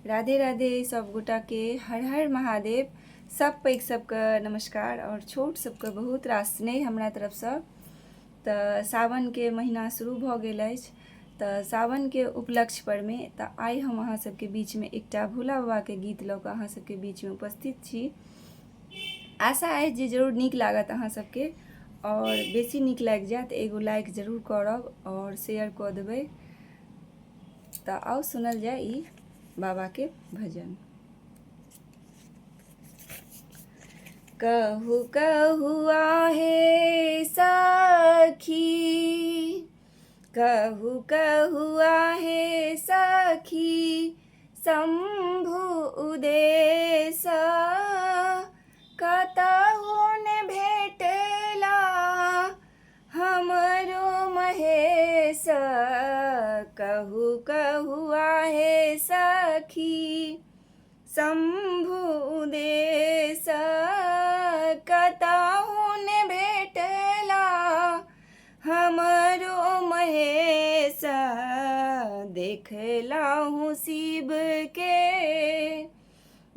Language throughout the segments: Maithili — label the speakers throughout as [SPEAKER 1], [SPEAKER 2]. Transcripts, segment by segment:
[SPEAKER 1] राधे राधे सब गोटाके, हर हर महादेव। सब पैघ सबके नमस्कार और छोट सबके बहुत रास स्नेह हमरा तरफसँ। तऽ सावनके महीना शुरू भऽ गेल अछि, तऽ सावनके उपलक्ष्य परमे तऽ आइ हम अहाँ सबके बीचमे एकटा भोला बाबाके गीत लऽ कऽ अहाँ सबके बीचमे उपस्थित छी। आशा अछि जे जरूर नीक लागत अहाँ सबके, आओर बेसी नीक लागि जायत एगो लाइक जरूर करब आओर शेयर कऽ देबै। तऽ आउ सुनल जाय ई बाबाके भजन। कहू कहू आहे सखी, कहू कहू आहे सखी, शम्भु उदेश कतहु ने भेटला हमरो महेश। कहू कहू आहे सखी, शम्भु देश कतहु ने भेटला हमरो महेश। देखलहुँ शिव के,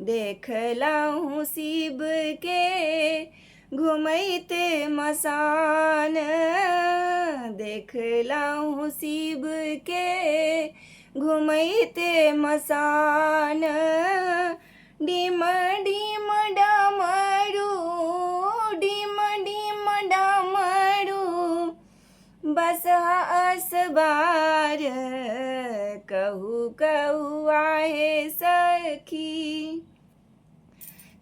[SPEAKER 1] देखलहुँ शिव के घुमैत मसान, देखलहुँ शिव के घुमैत मसान। डिम डिम डमरू, डिम डिम डमरू बस असबार। कहू कहू आहे सखी,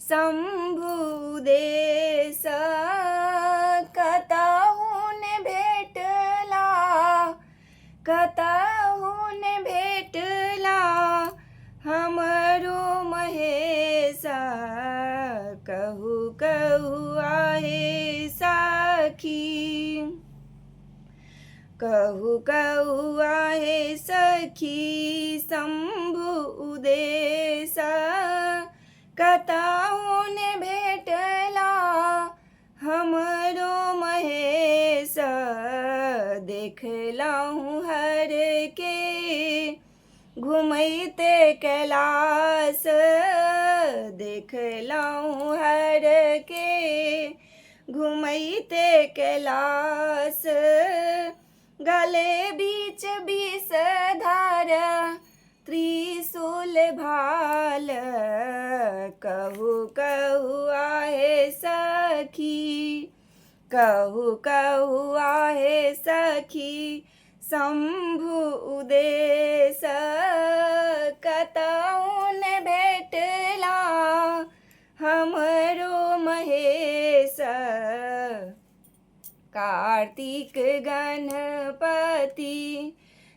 [SPEAKER 1] शम्भु देश कतहु ने भेटला, कतहु ने भेटला हमरो महेश। कहू कहू आहे सखी, कहू कहू आहे सखी, शम्भु उदेश कतहु ने भेटला हमरो महेश। देखलहुँ हर के घुमैते कैलाश, देखलहुँ हर के घुमैते कैलाश। गले बीच विषधर त्रिशूल भाल। कहू कहू आहे सखी, कहू कहू आहे सखी, शम्भु उदेश कतहु ने भेटला हमरो महेश। कार्तिक गणपति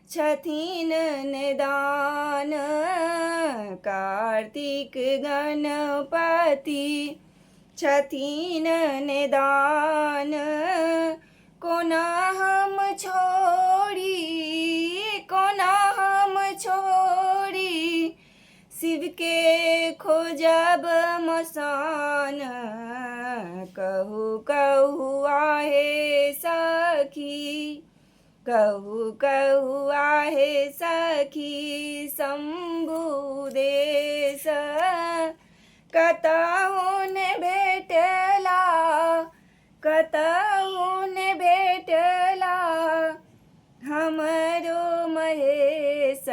[SPEAKER 1] छथिन निदान, कार्तिक गणपति छथिन निदान। कोना हम छोड़ी, कोना हम छोड़ी शिवके खोजब मसान। कहू कहू आहे सखी, कहू कहू आहे सखी, शम्भु देश कतहु ने भेटला, कतहु ने भेटला हमरो महेश।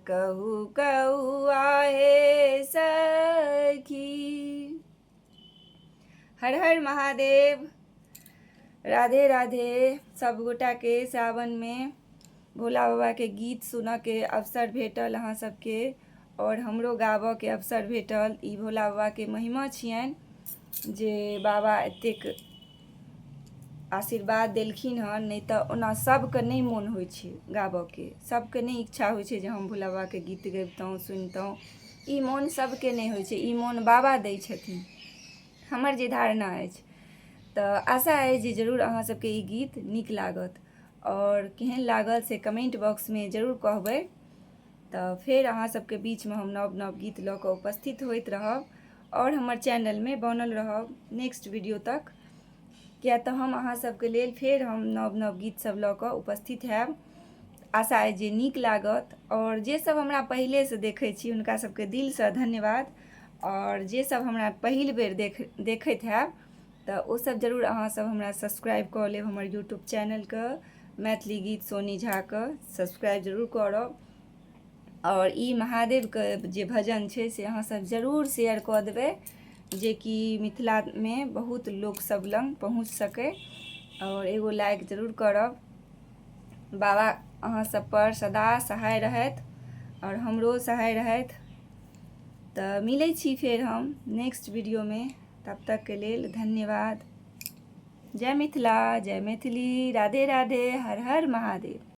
[SPEAKER 1] कहू कहू आहे सखी। हर हर महादेव, राधे राधे। सब गोटाके सावनमे भोला बाबाके गीत सुनऽके अवसर भेटल अहाँ सबके, आओर हमरो गाबऽके अवसर भेटल। ई भोला बाबाके महिमा छियनि जे बाबा एतेक आशीर्वाद देलखिन हन। नहि तऽ ओना सबके नहि मोन होइ छै गाबऽके, सबके नहि इच्छा होइ छै जे हम भोला बाबाके गीत गबितहुँ सुनितहुँ। ई मोन सबके नहि होइ छै, ई मोन बाबा दै छथिन, हमर जे धारणा अछि। तऽ आशा अछि जे जरूर अहाँ सबके ई गीत नीक लागत, आओर केहन लागल से कमेन्ट बॉक्समे जरूर कहबै। तऽ फेर अहाँ सबके बीचमे हम नव नव गीत लऽ कऽ उपस्थित होइत रहब, आओर हमर चैनलमे बनल रहब नेक्स्ट वीडियो तक, किया तऽ हम अहाँ सबके लेल फेर हम नव नव गीत सब लऽ कऽ उपस्थित हैब। आशा अछि जे नीक लागत। आओर जे सब हमरा पहिलेसँ देखै छी हुनका सबके दिलसँ धन्यवाद, आओर जे सब हमरा पहिल बेर देखैत हैब तऽ ओ सब जरूर अहाँ सब हमरा सब्सक्राइब कऽ लेब। हमर यूट्यूब चैनलके मैथिली गीत सोनी झाके सब्सक्राइब जरूर करब। आओर ई महादेवके जे भजन छै से अहाँ सब जरूर शेयर कऽ देबै, जेकि मिथिलामे बहुत लोक सब लग पहुँच सकै। आओर एगो लाइक जरूर करब। बाबा अहाँ सब पर सदा सहाय रहथि आओर हमरो सहाय रहथि। तऽ मिलै छी फेर हम नेक्स्ट वीडियोमे, तब तकके लेल धन्यवाद। जय मिथिला, जय मैथिली, राधे राधे, हर हर महादेव।